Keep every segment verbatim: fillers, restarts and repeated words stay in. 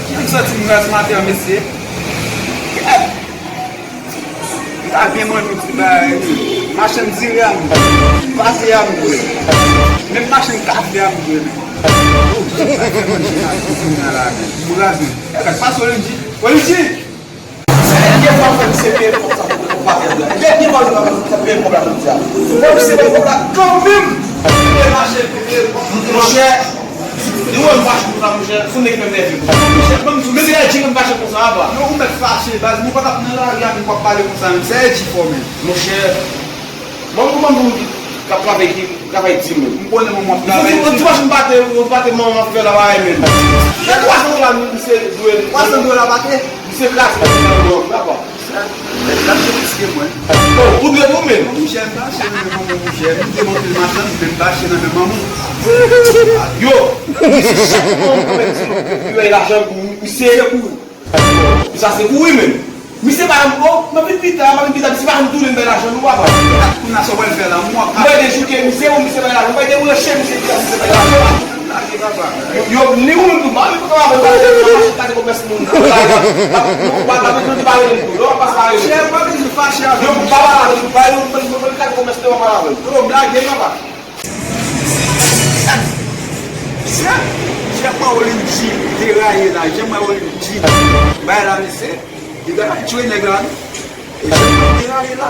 Ki m santi m raz maten an, mesye? M ta byen manje yon ti bagay wi. Machann diri a m, pate a m dwe. Menm machann kafe a m dwe menm. Ou, sa fè manje nan kouzin nan la menm. M raz menm. E gad, pase Olinji. Olinji! Dènye fwa m fè misye peye kòb sa pou kòb patèl la. Dènye fwa m fè misye peye kòb la jodi a. Fò misye bay kòb la kanmenm. Li mache, li peye kòb. Monchè, li wè m fache konsa, monchè, se yon nèg ki fè m nève. Monchè, ban m di w, men se L G fè m fache konsa, apa. Non, ou mèt fache, baz, nou pa t ap nan lari a, nou p ap pale konsa menm. Se L G fò menm. Monchè, ban m kòman pou k ap travay ki travay di menm. M konnen manman w ap travay di. Yon ti machin pate, yon pate manman w ap fè la bagay menm. Se twa san dola misye dwe. Twa san dola pate? Misye kraze nan lòk la, pa. L ap jwe plis ke mwen. Bon, ou dwe tou menm. Monchè, m pa chè nan men manman w, monchè. M te monte l machann, men m pa chè nan men manman w. Yo, misye chak mwa m konprann si li bay lajan pou misye. Se pou ou. Sa se pou wi menm. Misye pa janm, o, m ap vin pita, m ap vin pita, misye pa janm tounen m bay lajan non, papa. Kounye a sa w pral fè la, mwen ap. M bay de jou ke misye, o, misye bay lajan, m bay de branche misye, misye bay lajan. Lage papa. Yo, yo, ni ou menm tou, m pa menm papa, m pa janm mache pase kòmès moun. M pa, m pa, m pa bezwen pale m tou, non, m pa pale. Chè, m pa bezwen fache avè w. Yo, m pa pale avè w, m pa, m pa, m pa, m pa kòmès te w ap pale avè m. Yo, blage papa. Jan, jan Maolin G deraye la, jan Maolin G bay la, mesye, li ta ka tchwe nèg la, non. E jan l deraye la,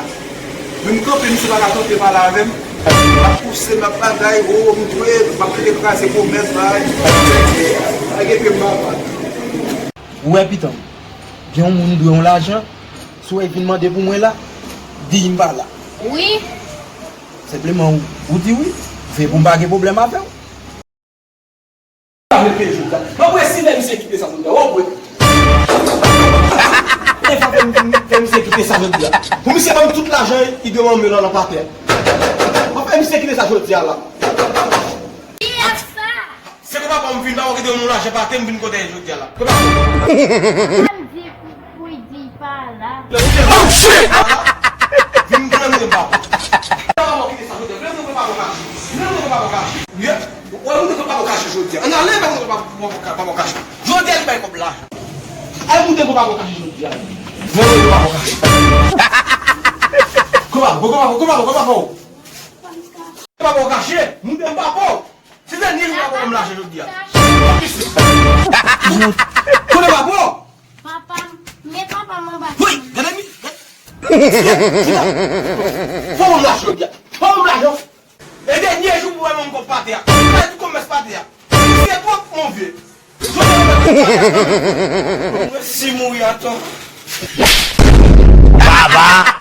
menm kanpe, misye pa ka kanpe pale avè m. L ap pouse m, l ap bagay, o, m dwe, m ap rete kraze pwomès, bagay. Bagay ke m pa. Ou wè, pitan, gen yon moun dwe yon lajan, si w vin mande pou mwen la, di m pa la. Wi. Senpleman, ou, ou di wi, se pou m pa gen pwoblèm avè w. Pa vle peye jodi a. Mwen presi fè misye kite sa jodi a. Ou prè? E fè, fè misye kite sa jodi a. Pou misye ban m tout lajan li dwe manman la nan pate a. Mwen fè misye kite sa jodi a la. Kiyès sa? Se konpa pa m vin, pa wè ki te yon lajan pa te m vin kote jodi a la. Konpa. Sa m di pou, pou l di pa la. Oh shit! Vin konnen mwen pa. Pa wè ki te sa jodi a. Vle mwen pa wè kache. Vle mwen pa wè kache. Ye. Wè mwen pa wè kache jodi a. Ann ale pa mwen pa wè kache. Jodi a li bay kòb la. Al mwen pa wè kache jodi a. Vle mwen pa wè kache. Konpa, konpa, konpa, konpa, konpa. Konpa wè kache. Mwen pa wè. Se dènye jou papa m lache jodi a. Kote papa w? Papa m, men papa m anba. Wi, gade mi. Fò m lache jodi a. Fò m lache. E dènye jou pou wè manm kòb pate a. Kay tout kòmès pate a. Se twòp mon vye. Si mouri ato. Baba.